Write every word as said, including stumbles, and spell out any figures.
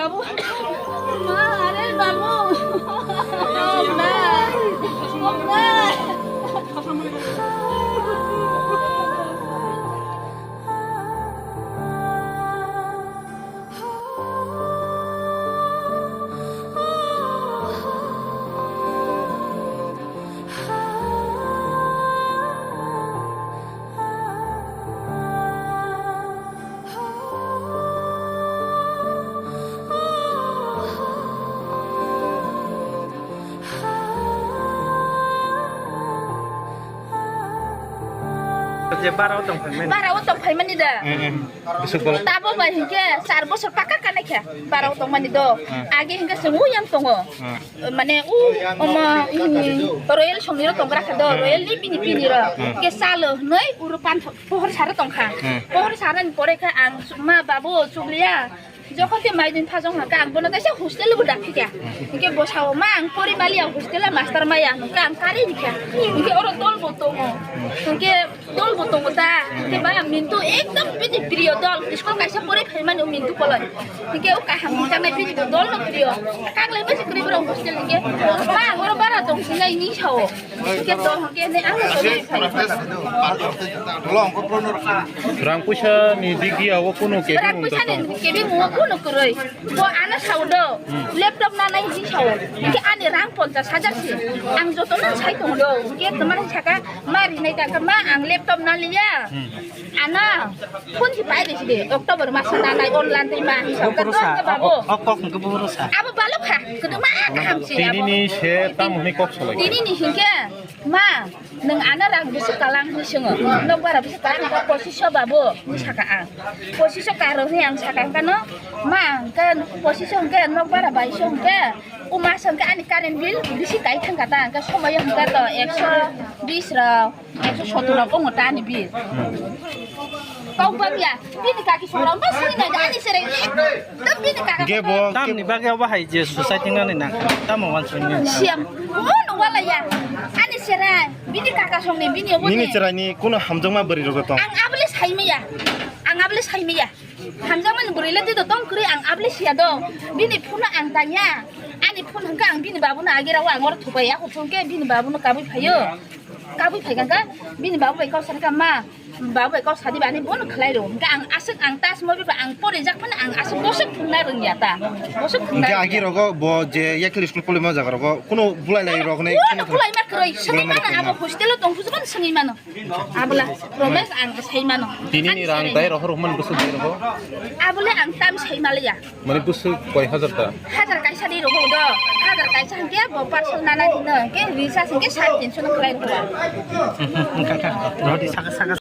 Ma, are babu. Oh, ma. Oh, ma. Je bara o tong phaimani. Bara o tong phaimani da. Eh, eh. Bisuk bolong. Tabo bai hinkhe char bosor paka kanai kha. Bara o tongmani do. Eh. Age hinkhe chwng uyang tongo. Eh. Mane u omo, mm, Royal Somni ro tonggra kha do, Royal ni bini bini ro. Hmm. Ke salo hnoi uro pan pohor sara tongkha. Hmm. Pohor sara ni pore kha ang ma babu chukliya. Jokhon te mai din phajong haka ang bono kaisa hostel bo dak thika. Hingke bo sao ma ang pori maliya hostel a master maya hingke ang kari hingka. Hingke oro dol bo tongo. Hingke Dol bo tongo ta, hingke ba Mintu ekdom bini priyo dol, school kaisa pore phaimani o Mintu koloi. Hingke o kaham hwnjaknai bini bo dol no priyo. Kaglai bai se kwrwi borok hostel hingke, ba ang oro bara tong sinai ni sao. Hingke dol hingke ne ang no soi phai. Rang puisa ni digi awo kunu kebi Rang mung puisa ni tong. Kebi mung kunu kwrwi. Bo ano sao do, laptop nanai hing sao. Hingke ani rang ponchas hajar si. Ang joto no sai tongo do. Hingke tomar saka ma rinai ta ma ang laptop naliya. Hmm. Ana, phone si pai de si de, October mas na nai online tei ma hi sa, Bupuru ka sa, dong ka babo. O, o, o kok hingke bupuru sa. Abo balok kha, kudu ma kaham si abo. Tini ni se tam hwnwi kok salai. Tini ni hingke, ma, nwng ana rang bisi kalang hwnwi swngo. Nok bara bisi kalang ka pochisho babo, hwnwi saka ang. Pochisho karo hwnwi ang saka ang kano, ma, ka pochisho hingke nok bara baisho hingke, o mas hingke ani current bill bisi kai thang kata, hingke somoyo hingke to ekso bis rok. Ekso sotor rok ongo ta ani bill. Kok bam ya, bini kaki songrok ma sui nai ani sere. Tam bini kaka. Ge bo tamni bagwi obo hai je society nani nang. Tamo wan sui ni. Siam. Ono wala ya. Ani sere. Bini kaka songni bini obo. Nini cherai ni kuno hamjakma bwrwi rok tong. Ang abli sai maya. Ang abli sai maya. Hamjakmani bwrwi le twi do tong kwrwi ang abli siya do. Bini phone ang tanya. Ani phone hwnkha ang bini babuno agirao ang oro thupai ya hwnkhe bini babuno kabui phaio. Kabui phai kha bini babu bai kok sani kha ma. Babu bai kok sadi bani bono khlai rw. Hwnkhe ang aswk ang tas mo bipa ang pori jak phano ang aswk boswk phunna rwngya ta. Boswk phunna. Hwnkhe agi rogo bo je yakli school polima jaga rogo kuno bulai lai rok nai. Kuno bulai ma kwrwi sani mano abo hostel o tong phusukon sani mano. Abla, Romesh ang sai mano. Tini ni rang dai rohor man bwswk dai roho. Abole ang tam sai maliya. Mani bwswk koi hajar ta? Hajar kaisa di roho do. Hajar kaisa hingke bo parcel nana dino. Ke recharge hingke sare tinso no khlai roho. Rodi saka saka.